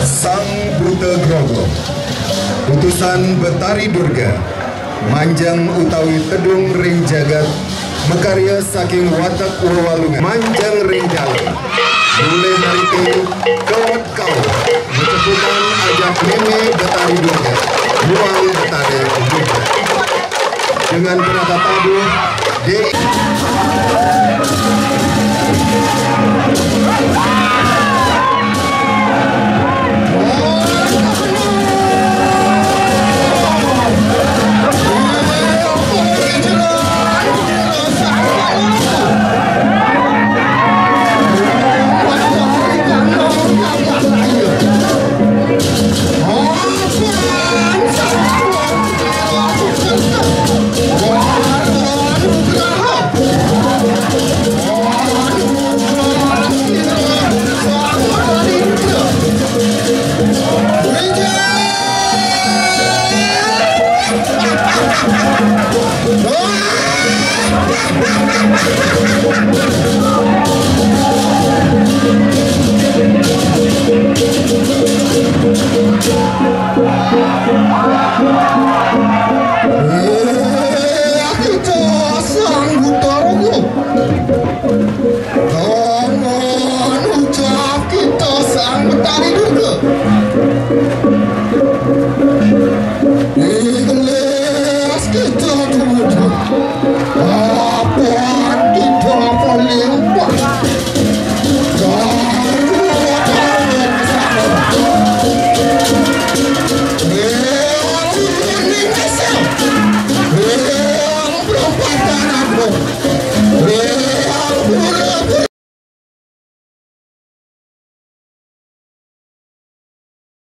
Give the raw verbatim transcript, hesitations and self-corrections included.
Sang Buta Grogo. Utusan Betari Durga. Manjang utawi tedung ring jagat, makarya saking watek wewalungan. Manjang ring dalem. Mulih narita kawat kau. Maceputan ajak Meme Betari Durga. Muang Betari Durga. Dengan penata tabuh, Dek. Kita Sang Buta Rogo. Tangan ucap kita Sang Betari